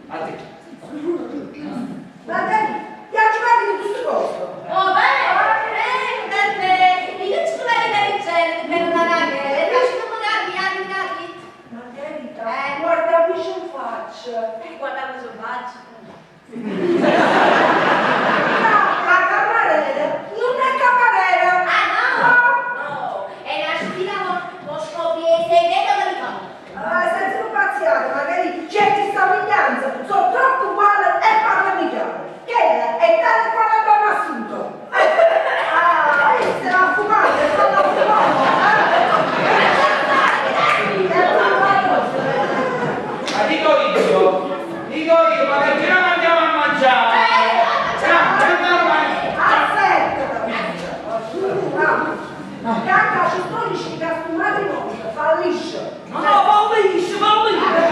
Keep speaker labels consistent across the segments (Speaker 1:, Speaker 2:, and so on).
Speaker 1: A te.
Speaker 2: Margherita, ti ha giocato di tutto posto.
Speaker 3: Oh, beh, io ci sono la ricetta per una ragazza, faccio magari anni anni.
Speaker 2: Margherita, guardami in faccia.
Speaker 3: Guardami sul faccia.
Speaker 2: La cameriera non è cameriera.
Speaker 3: Ah no? No, è una sfida moscoviese, vedo che mi fa.
Speaker 2: Ah, senza non pazziare, Margherita, c'è chi somiglianza, sono troppo uguale e parlami chiaro. Che è tale quale abbiamo assunto. Ah, se l'ha fumata, se l'ha fumata.
Speaker 1: Ma dico io, ma perché non andiamo a mangiare? Andiamo a mangiare.
Speaker 2: Aspetta! Ah, Cacca, ci sto dicendo che questo matrimonio fallisce.
Speaker 4: Ma no, fallisce, fallisce!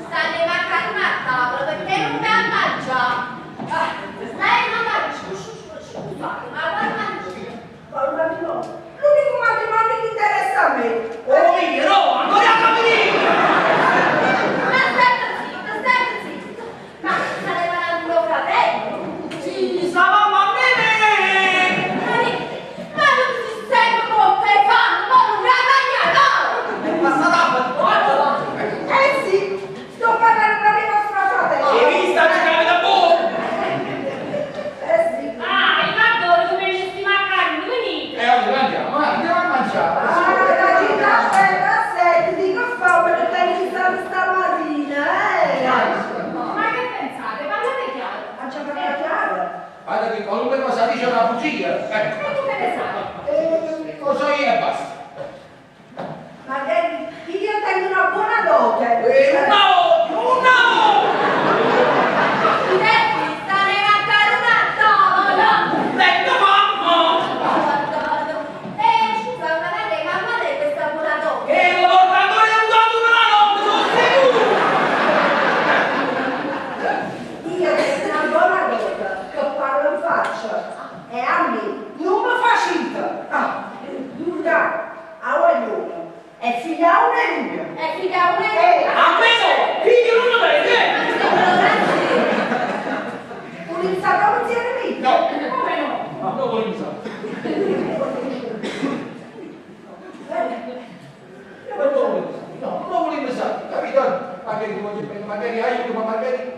Speaker 3: Stanno mancando a tavola perché non mi a mangiare. Stai a mangiare, scusate, ma guarda mangiare.
Speaker 2: Ma un matrimonio, l'unico matrimonio che interessa a me.
Speaker 4: Oh, io no, ancora a capire!
Speaker 3: Ma stai zitto, stai zitto. Ma stai parlando mio fratello.
Speaker 4: Sì, stavamo a me!
Speaker 3: Ma non si segue come fanno, ma non mi no!
Speaker 4: È passata la
Speaker 2: Eh sì, sto parlando di vostro fratello.
Speaker 1: Hai vista, ci capita buono.
Speaker 2: Eh sì.
Speaker 5: Ah, il madoro come ci si mancano, venite.
Speaker 1: E allora andiamo, andiamo a mangiare.
Speaker 2: Ah, la città aspetta, aspetta, dico fa perché te ci stanno stamattina, eh.
Speaker 5: Ma che pensate? Parlate chiaro.
Speaker 2: Ma c'è parlato chiaro?
Speaker 1: Guarda che qualunque cosa dice è una bugia. Ecco.
Speaker 5: E come ne sai?
Speaker 1: Lo so io e basta.
Speaker 2: Magari io tengo una buona dote.
Speaker 4: Una odio, una odio!
Speaker 3: Senti, stanno mancando una tavola.
Speaker 4: Venga mamma!
Speaker 3: Scusa, ma lei, mamma lei questa buona dote?
Speaker 4: E lo porta ancora un dato per la notte, sono sicuro!
Speaker 2: Io tengo una buona dote che parlo in faccia e a me non mi facilita. Ah, Luca, a voglio è figlia una e lui.
Speaker 3: È figlia una
Speaker 2: Eh.
Speaker 4: A me no! Figlio non lo vede!
Speaker 2: Un sappiamo insieme me?
Speaker 1: No,
Speaker 5: Come no?
Speaker 1: no, non voglio sapere. Non lo voglio sapere. No, non lo volevo sapere, capito? Magari ti voglio bene, magari aiuto, ma magari.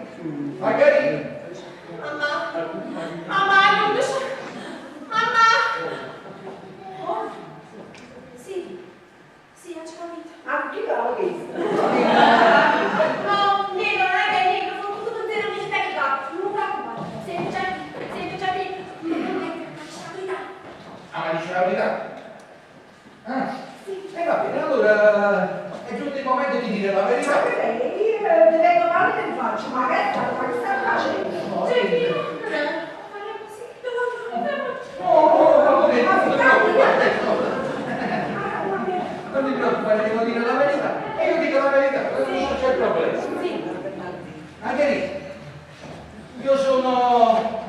Speaker 1: Magari.
Speaker 3: Mamma, mamma, aiuto! Mamma! Oh. Sì, sì, ho capito.
Speaker 2: Anche io l'avevo chiesto.
Speaker 3: No, niente, non è che niente, sono tutto pensiero mi sta che Non preoccupare, senti già lì, non faccio la verità.
Speaker 1: Ah, ma dice la verità? Ah, e va bene, allora è giunto il momento di dire la
Speaker 2: Ma
Speaker 1: verità.
Speaker 2: che bello, io ti vengo male in faccia, ma che sta, ma che sta facendo?
Speaker 3: Senti, no, fare così,
Speaker 1: No, no, no, non ti preoccupare, devo dire la verità. E io dico la verità, non c'è problema.
Speaker 3: Sì.
Speaker 1: Margherita, io sono.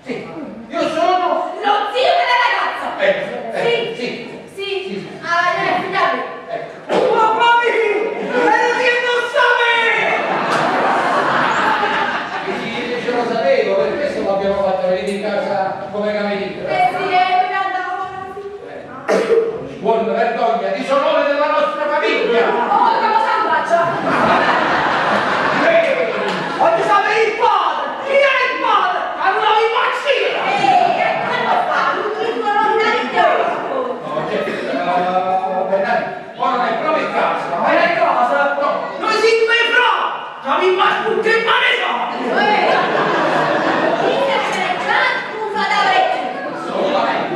Speaker 1: Sì, io sono.
Speaker 3: Lo zio della ragazza!
Speaker 1: Ecco,
Speaker 3: Sì.
Speaker 1: sì.
Speaker 3: Sì,
Speaker 1: Sì.
Speaker 3: ah, io è figlia a me.
Speaker 1: Ecco.
Speaker 4: Mamma mia! E io non sapevo!
Speaker 1: Sì, ce lo sapevo, per questo l'abbiamo fatto venire in casa come cameriera.
Speaker 3: Eh sì, mi andavo così.
Speaker 1: Buona vergogna, disonore della nostra famiglia!
Speaker 3: Oh, che cosa faccio?
Speaker 4: Voglio sapere il padre! Chi è il padre? Che non avevo impazzito!
Speaker 3: Ehi, che cosa fa? Non
Speaker 1: No, certo, Bernardo, ora non è proprio il caso,
Speaker 4: Ma
Speaker 1: eh?
Speaker 4: è cosa?
Speaker 1: No.
Speaker 4: Noi siamo i fra! Ci abbiamo che male sono!
Speaker 1: Assolutamente.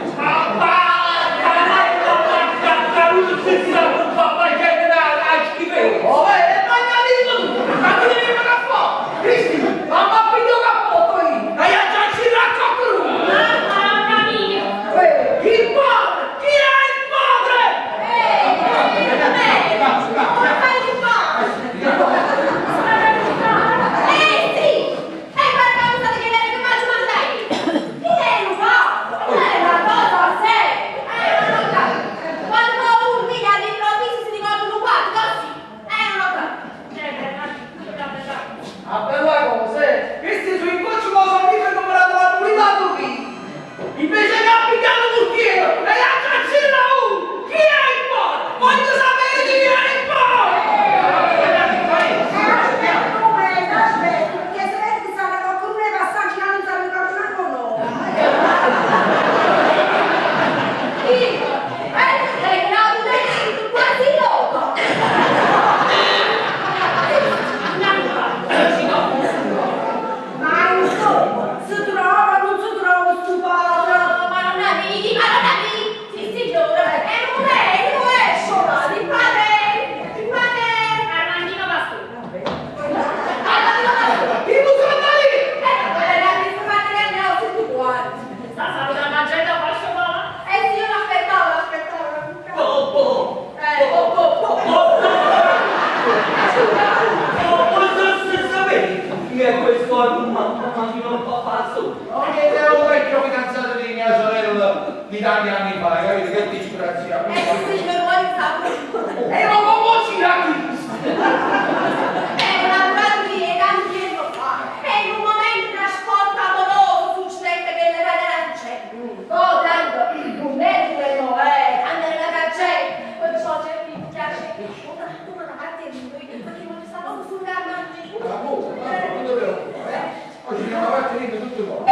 Speaker 4: Oh, ma tu! Ma tu devi fare a fare! Cristina, mamma piglio cappotto io! E io già ci racconto!
Speaker 5: Mamma mia!
Speaker 4: Il padre! Chi è il padre?
Speaker 3: Eh sì! E guarda,
Speaker 1: di tanti anni fa, hai capito? Che disgrazia.
Speaker 3: Eh sì, me vuoi sapere.
Speaker 4: E ma come gira qui?
Speaker 3: È una grande tanti anni fa. E in un momento una svolta amorosa succedette che le era succedere. Oh, tanto, non è quello, andare alla caccia. Poi so, c'è mi piace. Una da parte di lui, perché non sta proprio sulla mano.
Speaker 1: Ma boh, ma non ti preoccupare, eh. Oggi andiamo avanti dentro tutto qua.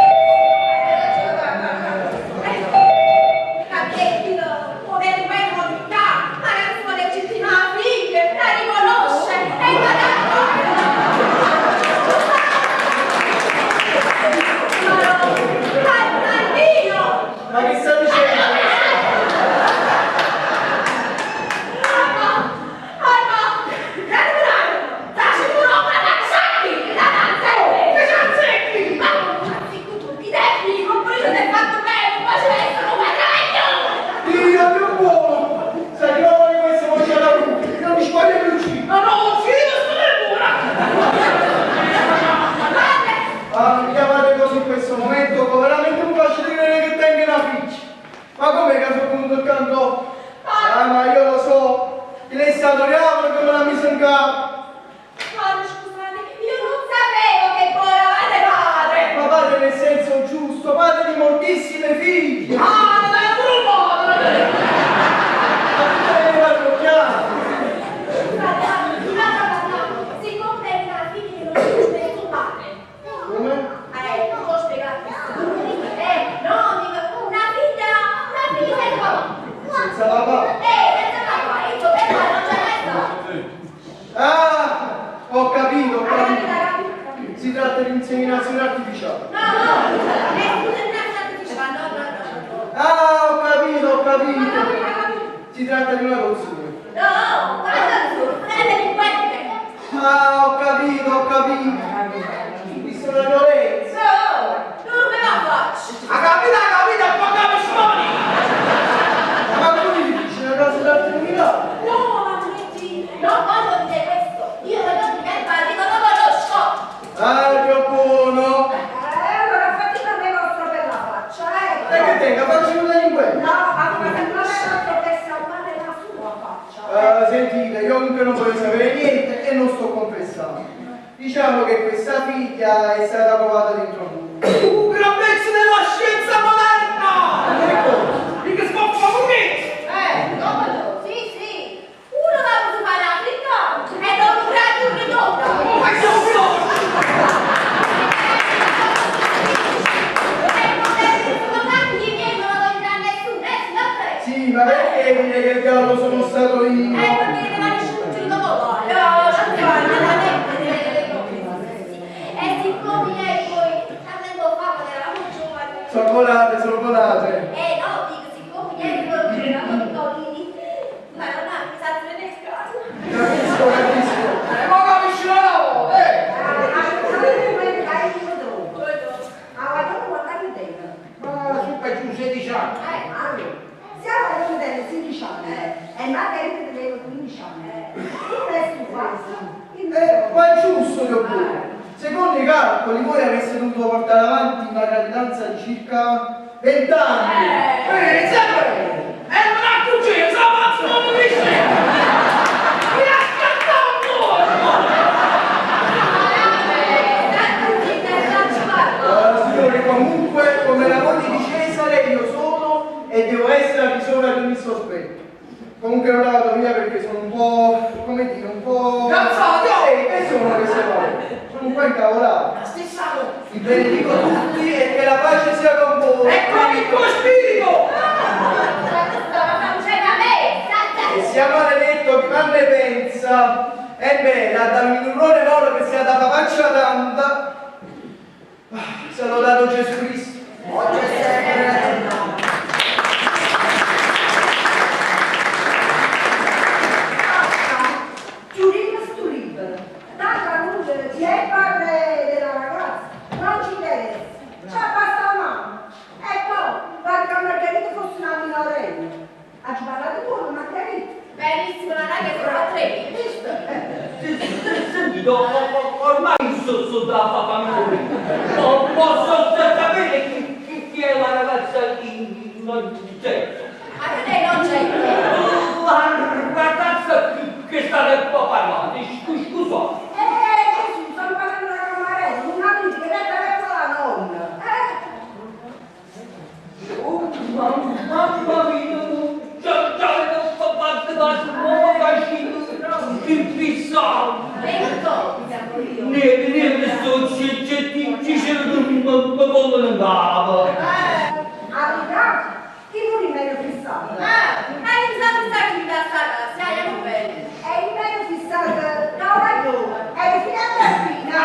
Speaker 6: Ma che sta dicendo? Dio, più buono! Sai che ora questo voce alla luce, io mi sbaglio e mi uccido.
Speaker 4: Ma no, ci devo stare
Speaker 6: Ah, mi chiamate così in questo momento, come veramente non facile credere che tenga una figlia. Ma com'è che sono venuto il canto? Ah, ma io lo so, che lei è stato diavolo che me l'ha messo in capo. Ma padre nel senso giusto, padre di moltissime figlie.
Speaker 4: Ah, non è pure un padre!
Speaker 6: Ma tutte le parrocchiane. Come?
Speaker 3: Non ho spiegato. No, dico, una figlia senza papà.
Speaker 6: Senza papà.
Speaker 3: Senza papà, io per me non c'è mai.
Speaker 6: Ah, ho capito, ho
Speaker 3: Ah,
Speaker 6: capito.
Speaker 3: capito.
Speaker 6: Si tratta di inseminazione artificiale.
Speaker 3: No, no, nessuna artificiale. No, no, no.
Speaker 6: Ah, ho capito, ho
Speaker 3: Ma
Speaker 6: capito.
Speaker 3: no, non capito.
Speaker 6: Si tratta di una pozione.
Speaker 3: No, guarda su, non è delinquente.
Speaker 6: Ah, ho capito, ho capito. Visto la violenza.
Speaker 3: No, non me la faccio.
Speaker 4: Ha capito, ha capito, qua capisci!
Speaker 6: Ma come ti dici? Una casa d'arte criminale?
Speaker 3: No, ma Luigi, non voglio dire questo. Io voglio dire che non lo conosco.
Speaker 6: Ah, che buono.
Speaker 2: Allora fate per me vostra bella faccia, eh.
Speaker 6: E che tenga, faccio un delinquente.
Speaker 2: No, ma fate per me vostra per salvare la sua faccia.
Speaker 6: Sentite, io comunque non voglio sapere niente e non sto confessando. Diciamo che questa figlia è stata trovata dentro un muro.
Speaker 4: Un gran pezzo della scienza moderna!
Speaker 6: Che cosa?
Speaker 4: Mica sbocca con me!
Speaker 3: No, sì, sì. Uno va su Panafrica e dopo un raggio un ritorno.
Speaker 4: Oh, ma che sono
Speaker 6: Sì, ma perché dire che il diavolo sono stato io? Sono volate, sono volate. Capisco, capisco.
Speaker 4: Ma capisci la roba, eh!
Speaker 1: Ma su per giù 16 anni.
Speaker 2: Siamo alle 16 anni e Margherita aveva 15 anni. Il resto quasi.
Speaker 6: Ma è giusto, Dio buono. Secondo i calcoli voi avreste dovuto portare avanti una gravidanza di circa 20 anni.
Speaker 4: Sempre! E non accorgevo, se la pazza non mi cresce! Mi ha scattato un
Speaker 6: Signori, comunque, come la moglie di Cesare, io sono e devo essere a misura di ogni sospetto. Comunque non la vado via perché sono un po', come dire, un po'...
Speaker 4: Cazzato!
Speaker 6: Che sono queste parole? Sono un po' incavolato.
Speaker 4: La stessa cosa!
Speaker 6: Vi benedico tutti e che la pace sia con voi.
Speaker 4: E con il tuo spirito!
Speaker 6: E sia maledetto chi mal ne pensa. E beh, la da un errore loro che sia da papaccia tanta. Sia lodato Gesù Cristo.
Speaker 2: Oggi è sempre. Giurino stu libero, tanto a lui chi è padre della ragazza, non ci interessa, ci abbassa la mano. E poi, pare che Margherita fosse una minorenne. Ha ci parlato buono, Margherita.
Speaker 3: Benissimo, non è che sono tre, visto?
Speaker 7: Sentito, ormai sono da famiglia. Non posso sapere chi è la ragazza in non c'è.
Speaker 3: Ma che lei non c'è?
Speaker 7: La ragazza che sta parlando, scusate.
Speaker 2: Gesù, sto parlando della camarera, un amico che deve avere la nonna.
Speaker 7: Oh, mamma mia, già fatto da scuola, che fissato. Niente, sto ci mi vogliono in capo.
Speaker 2: Arrivato, chi non è meglio fissato?
Speaker 3: Hai iniziato a stare qui da casa, sei non bello.
Speaker 2: È il meglio fissato da una giovane, è il figlio della fina.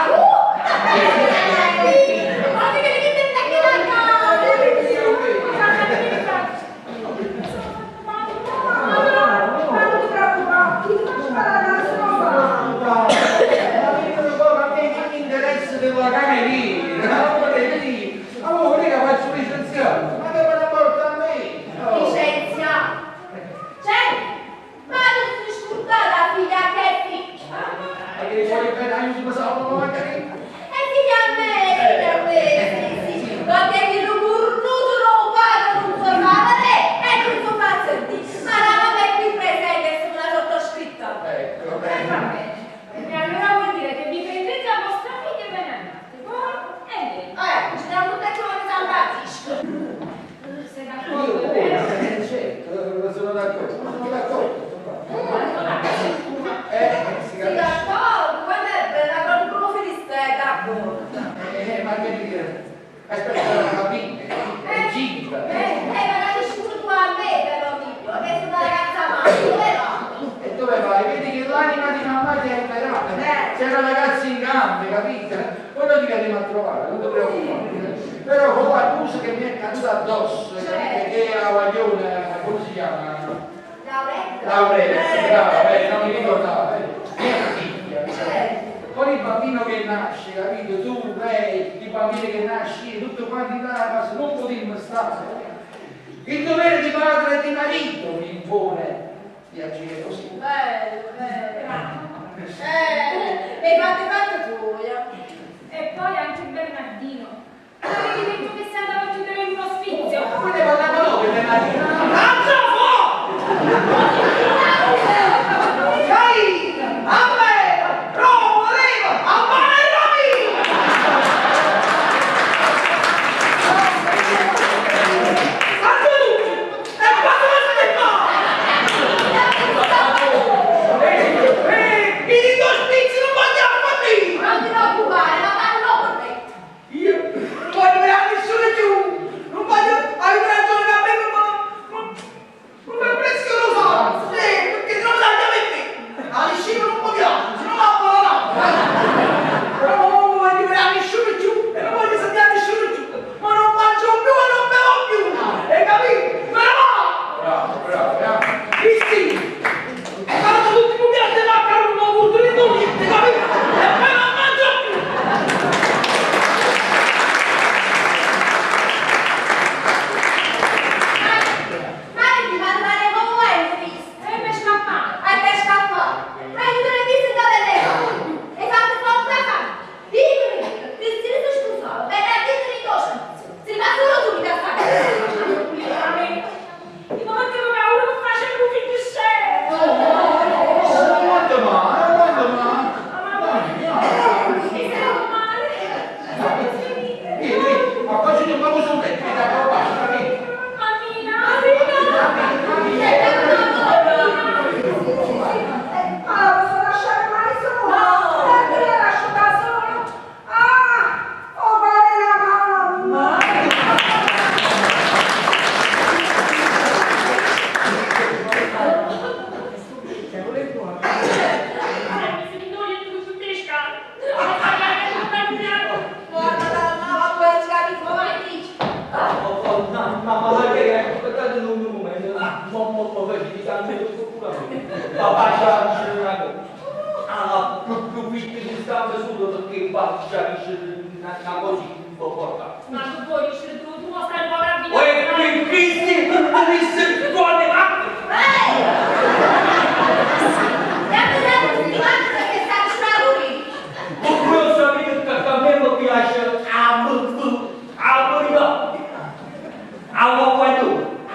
Speaker 2: Ma non ti preoccupare, ti faccio parlare della sua
Speaker 1: Ma a me che mi interessa della cameriera, non vorrei dire. Allora, mica faccio licenziare, ma che me ne porta a me? Oh.
Speaker 3: Licenziato. Cioè, ma non ti scordare la figlia che è figlia.
Speaker 1: Ma che vuoi bene, aiuto, mi salvo, magari.
Speaker 3: È figlia a me, figlia a me, sì, sì. Ma che il cornuto non paga, non so fare e non so far sentire. Ma la mamma è qui presente e sono la sottoscritta.
Speaker 1: Ecco, bene.
Speaker 5: Va bene. E allora vuol dire che vi prendete la vostra figlia e ve ne andate. Voi e lei.
Speaker 3: Ci diamo tutte come San Francisco.
Speaker 5: Sei
Speaker 1: Io
Speaker 5: d'accordo, è vero?
Speaker 1: pure, certo, sono d'accordo, sono d'accordo. Si
Speaker 3: Sì,
Speaker 1: capisce.
Speaker 3: d'accordo, quando è bella, proprio come finiste, d'accordo.
Speaker 1: Margherita, aspetta la cabina, è ginta.
Speaker 3: Ma capisci pure tu a me, però, figlio, che sono una ragazza maschile, vero?
Speaker 1: E dove vai? Vedi che l'anima di mamma ti è imperata. C'era ragazzi in gambe, capite? Poi noi ti verremo a trovare, non ti preoccupare. Però con l'accusa che mi è caduta addosso, capite? Che era la guaglione, come si chiama?
Speaker 3: Lauretta.
Speaker 1: Lauretta, brava, non mi ricordavo. Mia figlia.
Speaker 3: Certo.
Speaker 1: Con il bambino che nasce, capito? Tu, lei, i bambini che nasce, tutto quanto in casa, non potremmo stare. Il dovere di padre e di marito mi impone di agire così.
Speaker 3: Bello, bello. Le fate fatto tu,
Speaker 5: E poi anche Bernardino. Avevi detto che si andava a chiudere in un ospizio.
Speaker 1: Poi ne parliamo dopo, Bernardino.
Speaker 4: Alza fuori! Dai! A me! Roma, leva! A me, Ramiro! Salve a tutti! E quando mi siete qua? Il ospizio non vogliamo fallire!
Speaker 3: Non ti preoccupare, ma parlo con te.
Speaker 4: Io non voglio vedere nessuno più! Non voglio avere ragione da me, ma ma è prezioso lo so! Sì, perché se no mi taglia per me! La liscina non mi piace, se no la la. Però non voglio vedere nessuno più e non voglio sentire nessuno più! Ma non mangio più e non bevo più! Hai capito? Me ne vado!
Speaker 1: Bravo, bravo, bravo.
Speaker 4: Cristina! Hai parlato tutti i piatti di maccheroni, ma ho avuto niente, capito? E poi non mangio più!
Speaker 3: Ma ti parlare con voi, visto?
Speaker 5: E per scappare.
Speaker 3: E per scappare. Ma io non ho visto dove le E fatto forza fare. Dimmi, Cristina si scusava, Bernardino mi ospizio. Si va solo tu mi da fare.
Speaker 5: Io mi mettevo paura che facevo un figlio scemo.
Speaker 1: Quanto male, quanto male.
Speaker 5: Mi stavo male.
Speaker 1: Vieni, vieni, appoggiati un po' sul letto, mi dà un bacio, capito?
Speaker 5: Mammina.
Speaker 2: Ma la posso lasciare mai sola? No! Perché la lascio da sola? Ah! Oh, vale la mamma!
Speaker 3: Guarda la mamma, poi ci capisco, ma dici.
Speaker 7: Ma Margherita, aspettate un momento, mo facete tanto Papà c'ha una cosa. Ah, più più di stavo solo perché qua c'è una cosa un po' porta.
Speaker 5: Ma tu puoi riuscire tu, tu stai un po' arrabbiato.
Speaker 7: Uè, Cristi, non mi sento ma...
Speaker 3: Ehi! E avete tutti quanti perché stanno sciaguri.
Speaker 7: Voi sapete che a me mi piace a a a a a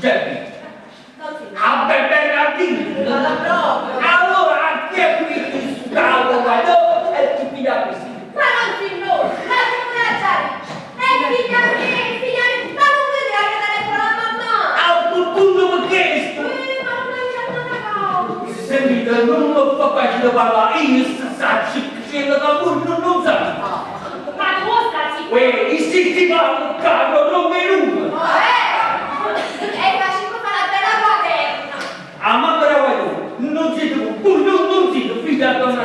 Speaker 7: Geppino.
Speaker 3: Non si.
Speaker 7: A Bernardino.
Speaker 3: Non proprio.
Speaker 7: Allora a chi è qui su cavolo guardò e ti piglia così.
Speaker 3: Ma non si noi, ma come la già È figlia mia, è figlia mia, ma non vede che telefono a mamma.
Speaker 7: A quel punto mi chiesto.
Speaker 3: Ma non è già andata a
Speaker 7: Sentite, non mi fa facile parlare, io saccio che c'è da voi, non, non sa.
Speaker 5: Ma tu stai zitto.
Speaker 7: Uè, i siti vanno, caro, non venuto.
Speaker 3: E facciamo fare una bella quaderna.
Speaker 7: A mamma era guaglione, non siete voi, non, non siete figlia donna.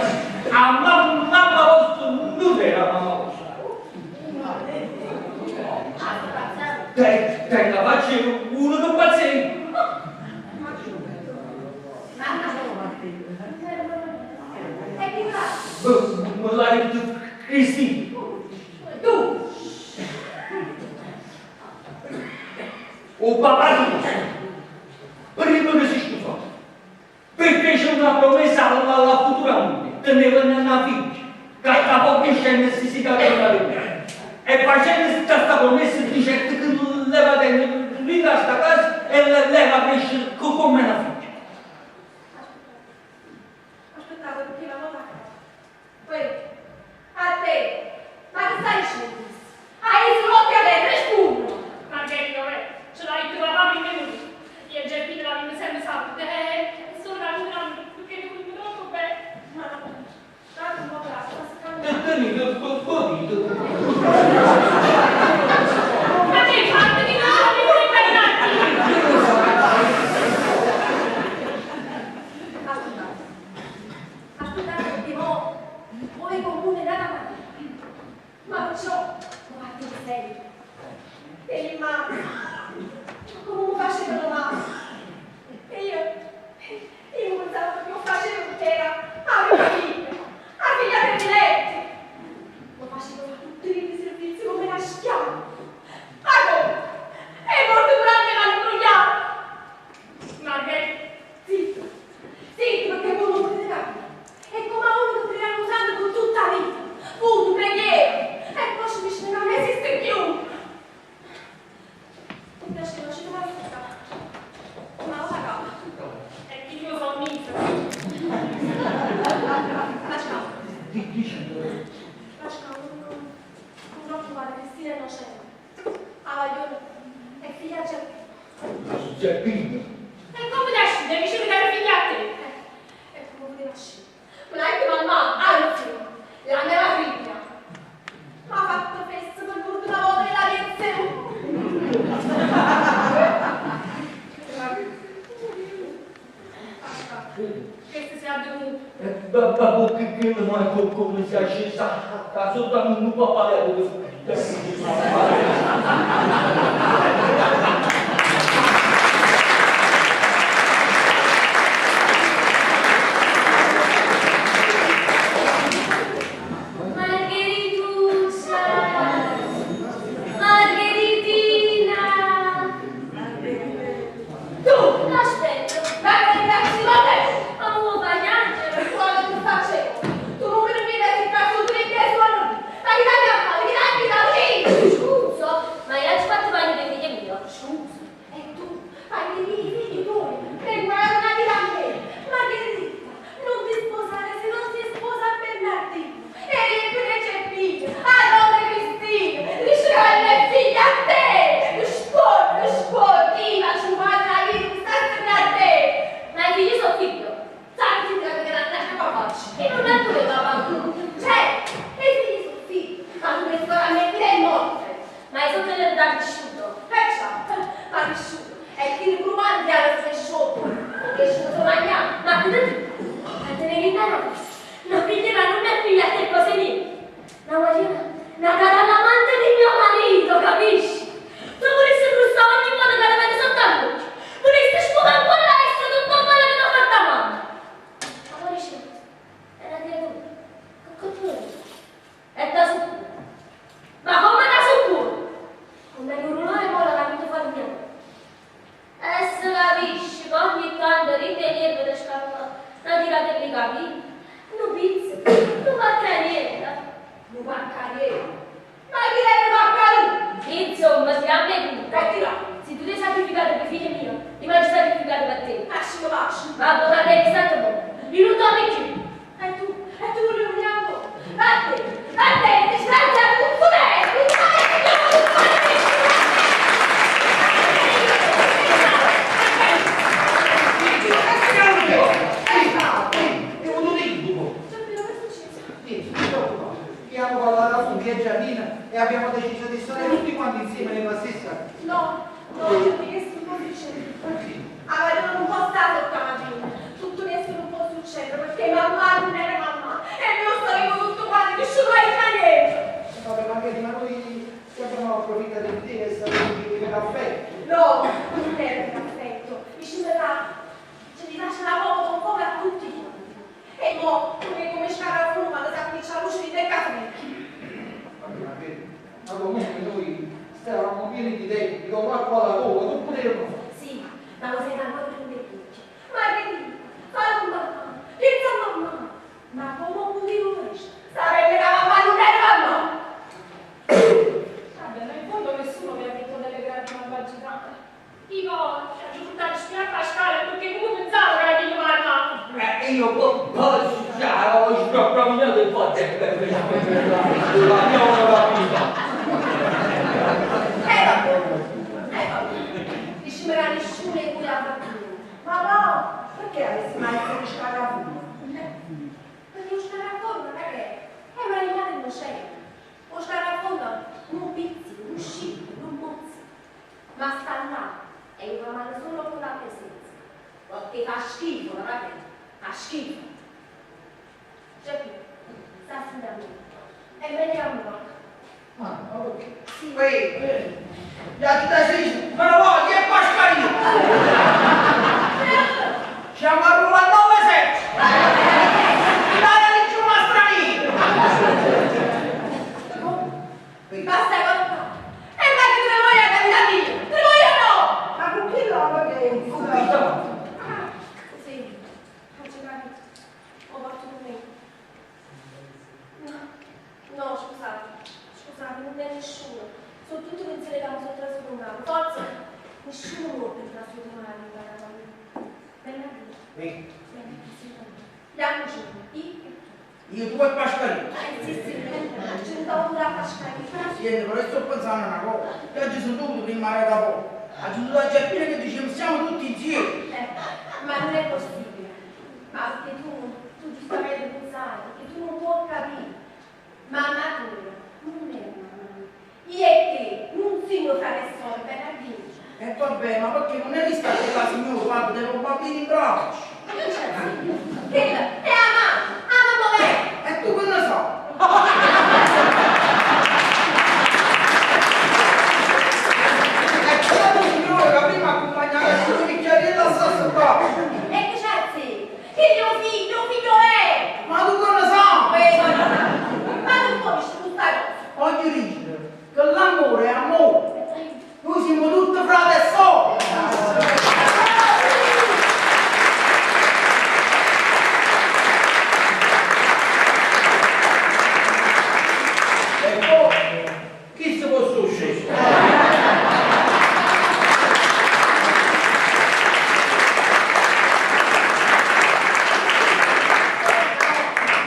Speaker 7: A mamma, mamma vostra non era mamma vostra. Te, te la faccio uno che pazzesco.
Speaker 3: E chi va?
Speaker 7: Me l'ha detto Cristina.
Speaker 3: Tu.
Speaker 7: O papà tuo, prima che si sposò, perché c'è una promessa alla, alla futura moglie, teneva una figlia, che tra poco scende si si dà la luna. E facendo questa promessa dice che leva lì da sta casa e leva cresce come una figlia.
Speaker 3: Aspettate perché la nota a casa. Poi, a te, ma che stai dicendo? Hai solo che avere nessuno.
Speaker 5: Margherita, ce l'ha detto papà prima di lui. Io e Geppino l'abbiamo sempre saputo. Solo la luna, perché non mi troppo bene.
Speaker 3: Ma, tanto un po' la sta
Speaker 7: E tenete un po' di
Speaker 5: Ma che hai fatto di non sapere Bernardino?
Speaker 3: Aspettate. Aspettate perché mo, voi comune nata male. Ma perciò, ho fatto il serio. E ma, come mi facevano male. E io, io pensavo che mi facevo perché era la mia figlia, la figlia prediletto. Lo facevo fare tutti i servizi come una schiava. Ma come? È morto durante la imbrogliata.
Speaker 5: Margherita,
Speaker 3: Zitto, zitto perché voi non potete capire. È come a uno che ti usando con tutta la vita. Voto, preghiera. E poi ci dice che non esiste più. Mi piace, non ci devo aspettare. Ma lo pagavo.
Speaker 5: è che io sono misa.
Speaker 3: Lascia,
Speaker 7: Dice,
Speaker 3: lascia, non preoccupare, Cristina è innocente. Ah, voglio, è figlia Geppino.
Speaker 7: Geppino.
Speaker 5: E come ti asci? Devi cercare figlia a te.
Speaker 3: E come poteva uscire? Me l'ha detto mamma, anzi, la mia figlia. Ma ha fatto festa per l'ultima volta nella mia
Speaker 5: Questo si è avvenuto.
Speaker 7: Ma che non è come si è scesa, da sotto non può parlare questo.
Speaker 5: Margherituccia, Margheritina.
Speaker 3: Tu,
Speaker 5: Aspetta,
Speaker 3: Margherita, ci vuole!
Speaker 5: ma vuoi piangere?
Speaker 3: Quello che facevo! Tu non mi vedi si cazzo tu in testa a noi! Ma chi l'ha chiamato? Chi l'ha chiamato?
Speaker 5: Scusa, ma io ci fatto bagno per figlio mio.
Speaker 3: Scusa, e tu fai i miei figli tuoi per guardare una vita a me! Margherita, non ti sposare se non ti sposa Bernardino! E riempire Geppino, a donna Cristina, riscalda e figlia a te! Scorro, scorriva, ci guarda la vita, sta sempre a te!
Speaker 5: Ma i figli sono figlio.
Speaker 3: Tanti ti la grande papà.
Speaker 5: E non è pure papà.
Speaker 3: Cioè, i figli sono figli, ma tu che ancora metti le morte.
Speaker 5: Ma io sono da cresciuto.
Speaker 3: Perciò, ma cresciuto, e chi il mangiare se sciocco, non cresciuto mangiare.
Speaker 5: Ma cosa ti? A tenere in mano. No, figlia, ma non è figlia a te cose lì. No, guarda, nata dall'amante di mio marito, capisci? Tu vorresti frustare ogni volta che la vedi sotto la luce. Vorresti sfumare ancora la testa tutto il male che ti ha fatta mamma. Ma poi dice, era creatura. Che continua? È da su. Ma come da su? Come un rumore molla che mi fa niente. E se capisci che ogni tanto ritenere per scappare una tirata di capelli, non pizza, non fa niente.
Speaker 3: Non manca niente. Ma chi è che manca lui?
Speaker 5: Insomma, si è
Speaker 3: E ti là.
Speaker 5: Se tu ti sei sacrificato per figlio mio,
Speaker 7: Io poi ho sbroccato il po' la mia capito.
Speaker 3: Vabbè, vabbè. Dici nessuno di cui la fattura.
Speaker 2: Ma no, perché avessi mai essere scarafone?
Speaker 3: Perché lo scarafone non è che è un animale innocente. Lo scarafone non pizzica, non scippa, non mozzica. Ma sta là e va male solo con la presenza. Perché fa schifo, non è che fa schifo. Giacchino, sta sentendo. E veniamo qua.
Speaker 1: Ah, ma perché?
Speaker 3: Sì.
Speaker 4: Ehi, gli altri da sinistra, me ne voglio, e Pasqualino! Siamo a Roma 9-7! Italia vince una straniera!
Speaker 3: Basta con qua. E ma che te ne voglio capita io? Te ne voglio no!
Speaker 2: Ma con chi lo pensi?
Speaker 7: Con chi sta?
Speaker 3: Ah, sì, faccio capito. Ho fatto con me. No, no, scusate, scusate, non è nessuno. Sono tutti pensieri che mi sono trasformato. Forse nessuno può per trasformare in casa mia. Bella
Speaker 4: Ehi,
Speaker 3: Andiamo giù, io e tu.
Speaker 4: io, tu e Pasqualino.
Speaker 3: Sì, sì, c'è un tavolo da Pasqualino.
Speaker 4: Senti, però sto pensando a una cosa. Io oggi sono dovuto prima da poco. Ha giunto da Geppino che diceva siamo tutti insieme.
Speaker 3: Ma non è possibile. Ma perché tu giustamente non sai, perché tu non puoi capire. Mamma tua non è mamma mia. Io e te non siamo frate e sorelle, Bernardino.
Speaker 4: E vabbè, ma perché non è vista che la signora quando deve un bambino in braccio?
Speaker 3: Ma che c'è? Quella è la mamma, la mamma vera.
Speaker 4: E tu che ne so? E quella signora che prima accompagnava il suo bicchieriello a sasso qua.
Speaker 3: E che c'è sì? Che mio figlio è!
Speaker 4: Ma tu che ne sai?
Speaker 3: Ma tu puoi questa cosa?
Speaker 4: Voglio dire che l'amore è amore. Noi siamo tutti frate e sorelle.
Speaker 1: E poi, chi si può succedere?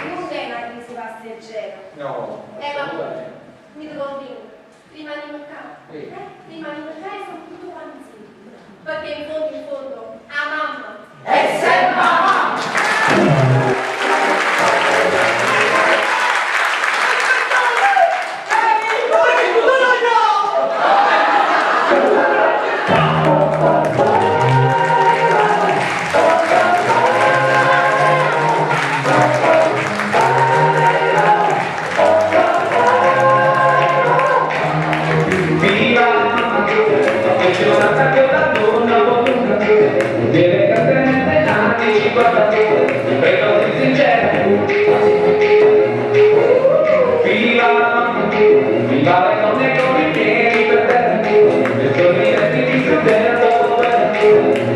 Speaker 3: Non è una crisi passeggera.
Speaker 1: No.
Speaker 3: Ma mi devo dire, rimaniamo qua.
Speaker 1: Sì.
Speaker 3: Rimaniamo qua e sono tutto quanti insieme. Perché in fondo, a mamma.
Speaker 1: E sempre mamma!
Speaker 8: Viva, che c'è una che la donna deve cadere anni 52, ripeto di sincero. Viva, viva le donne con i piedi per terra, le sorridenti di sedere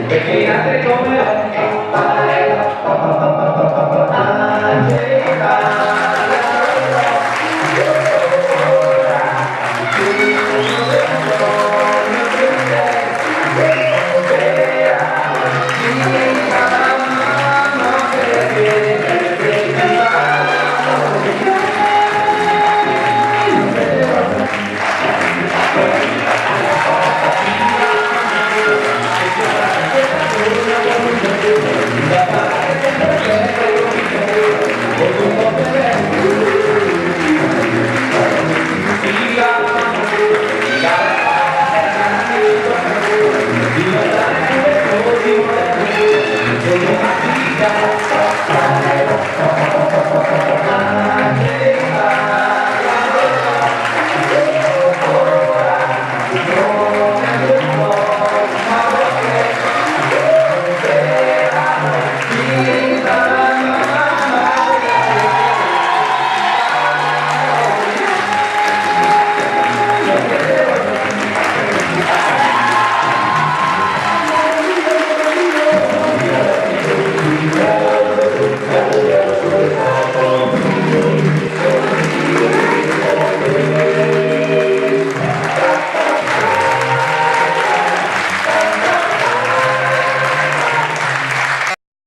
Speaker 8: pettinate come
Speaker 1: Thank you.